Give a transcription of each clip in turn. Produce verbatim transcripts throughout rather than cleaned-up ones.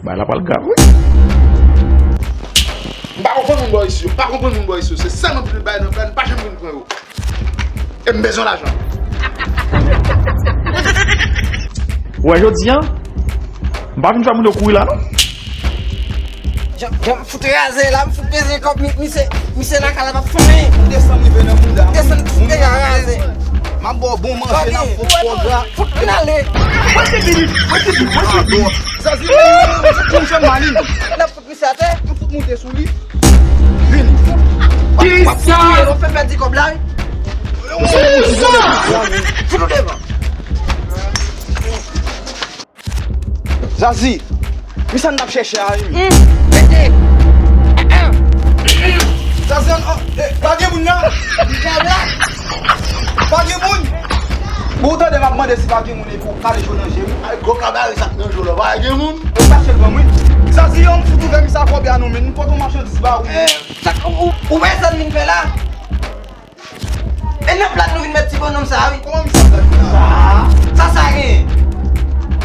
Bagay la pral grav, wi. M pa konprann moun bò isi yo. M pa konprann moun bò isi yo. Se sèlman pitit bay nan fè, m pa janm vin pran yo. E m bezwen lajan. Ou wè jodi a, m pa vin fè moun yo kouri la, non. Jan, jan m fout raze la, m fout bezwen kòb mi-, misye, misye nan kay la p ap fè anyen. Desann rive nan mouda. Desann fout deja raze. M ap ba w bon manje, n ap fè w pwogra. Fout vin ale. Mwen se Billy, mwen se Billy, mwen se Billy. Zazi, mwen se Malin. N ap fout misye atè. Nou fout moute sou li. Vini. Kisa? Nou fè pèdi kòb la, wi. Kisa? Fout ou devan. Zazi, mi sa n t ap chèche a, wi. Mete. Zazi, an, an, eh, pa gen moun nan. Pa gen moun. Bon, ou tande m ap mande si pa gen moun epi w kale je w nan je m. Ay, gwo kabare sa k nan je w la, pa gen moun. Ou kache l ban mwen. Zazi, yon fout ouvè misye a kòb la non, men nou pote yon machandiz ba ou. Eh, sa, ou, ou, ou wè sa n vin fè la? E nan plat nou vin met ti bonnonm sa a, wi. Kòman misye ap gade la? Sa, sa, sa genyen?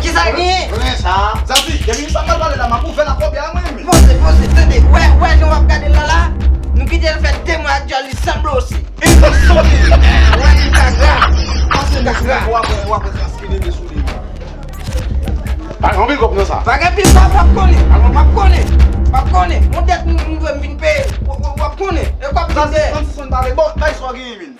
Kisa genyen? Konnen sa. Zazi, depi misye ap mal pale la, m ap ouvè lakòbya a mwen menm. Poze, poze, tande. Wè, wè jan w ap gade l la la. Nou kite l fè de mwa ak djòl li san blosi. E pou soti. Wè, li ka gra. Pase li ka gra. W ap wè, w ap wè kras ki leve sou li. Pa gen anpil kòb nan sa. Pa gen anpil kòb, w ap konnen. W ap konnen. W ap konnen. Yon dèt m, m dwe m vin peye. W, w, w ap konnen. E kòb sa se trannsis moun pale. Bon, bay sa w genyen, men.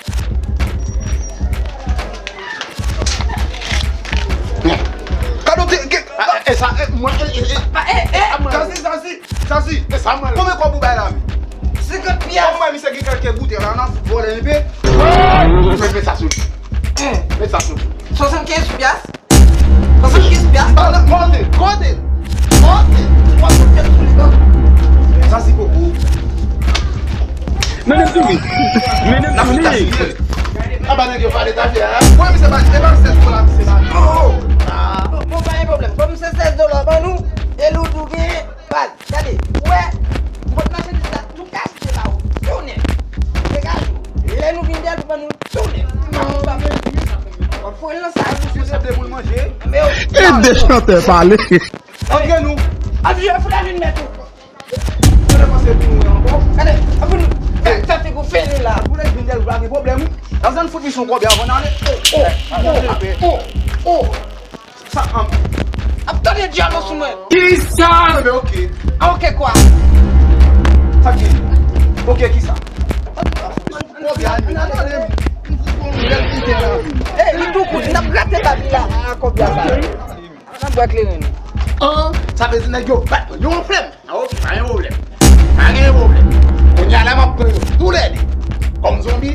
Gade w te, ke, e, e sa, e, mwen, e, e, e, pa, e, e, sa mwen. Zazi, Zazi, Zazi. E sa mwen. Konbyen kòb ou bay la, men? Senkant pyas. Ou wè misye gen kèk boutèy la, nan fout vòlè enpe. Met, met sa sou li. Met sa sou li. Swasannkenz pyas. Konsa ki spyas. Kote, kote, kote. Ou ap fout tèt sou li, non? Sa si poko. Mennen sou li. Mennen sou li. Apa nèg yo pale ta fè a? Mwen, misye pa, e pa sèz dola, misye pa. Oh! Ah. Bon, bon, pa gen pwoblèm. Kòm se sèz dola ban nou, e li w tou genyen, baz. Gade, ou wè, m pot machandiz la tou kache ba ou, tou nèf. Degaje w. Lè nou vin dèyè l pou ban nou tou nèf. W ap foure l nan sa, w ap foure l nan sa. E de chantè pale. Antre nou. Ap jwe fout al vin mèt ou. Gade, ap vin fè, fè figi w fini la. Pou nèg vin dèyè l, pa gen pwoblèm. Nan zòn fout misyon kòb avan n ale. Oh, oh, oh, oh, oh. Sa, an. Ap tande dyalo sou mwen. Kisa? Enben, oke. Ah, oke kwa? Sa ki? Oke, kisa? Kòbya, an ale, men. Eh, li tou kout, n ap grate bab li la. Ah, kòbya sa. N ap bwè kleren. An, sa vle di nèg yo bat mwen. Yo yon flèm. Ah, oke, pa gen pwoblèm. Pa gen pwoblèm. Kounye a la, m ap pran yo toulède. Kòm zonbi,